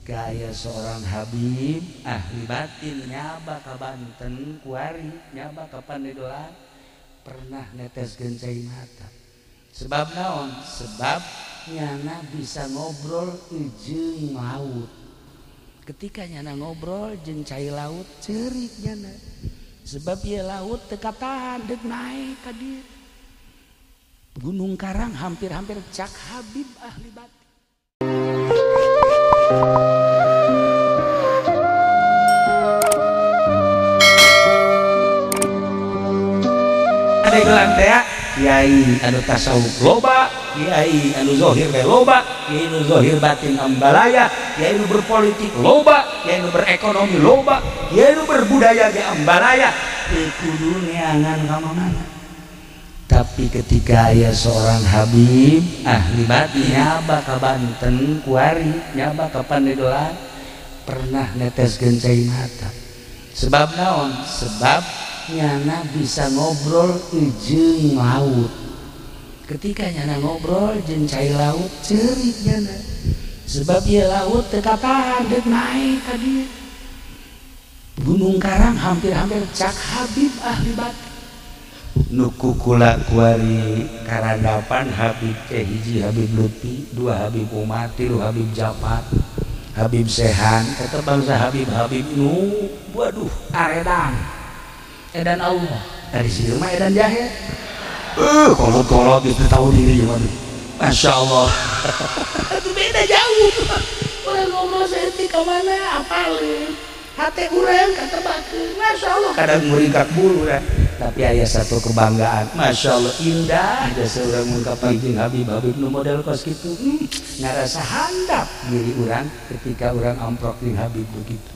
Gaya seorang Habib ahli batin nyaba ka Banten kuari nyaba ka Pandeglang pernah neteskeun cai mata. Sebab naon? Sebab nyana bisa ngobrol jeung laut. Ketika nyana ngobrol jeung cai laut ceurik nyana. Sebab ieu laut teu katahan deuk naek ka dieu. Gunung Karang hampir-hampir cak Habib ahli batin. Pandeglang teh kiai anu tasawuf loba, kiai anu zahir we loba, kiai anu zahir batin ambalaya, kiai anu berpolitik loba, kiai anu berekonomi loba, kiai anu berbudaya ge ambalaya, teu kudu neangan ka mana. Tapi ketika aya seorang Habib ahli batin nyaba ka Banten kuari nyaba ka Pandeglang pernah neteskeun cai mata. Sebab naon? Sebab nyana bisa ngobrol jeung laut. Ketika nyana ngobrol jeung cai laut ceurik nyana. Sebab ieu laut teu katahan deuk naek ka dieu. Gunung Karang hampir-hampir cak Habib ahli batin. Nu kukula kuari karandapan Habib teh hiji Habib Lutfi, dua Habib Umar, tilu Habib Jafar, Habib Sehan, eta bangsa Habib-habib nu waduh aredan. Edan Allah. Dari sini mah edan jahe. Kolot-kolot gitu tahu diri waduh. Masya Allah. Itu beda jauh. Orang ngobrol saeutik ka mana apalin. Hate urang katerbakeun. Masya Allah kadang muringkak bulu dah. Tapi aya satu kebanggaan. Masya Allah indah jasa urang mun kapanggih Habib-habib nu model kos kitu. Ngarasa handap diri urang ketika urang amprok jeung Habib begitu.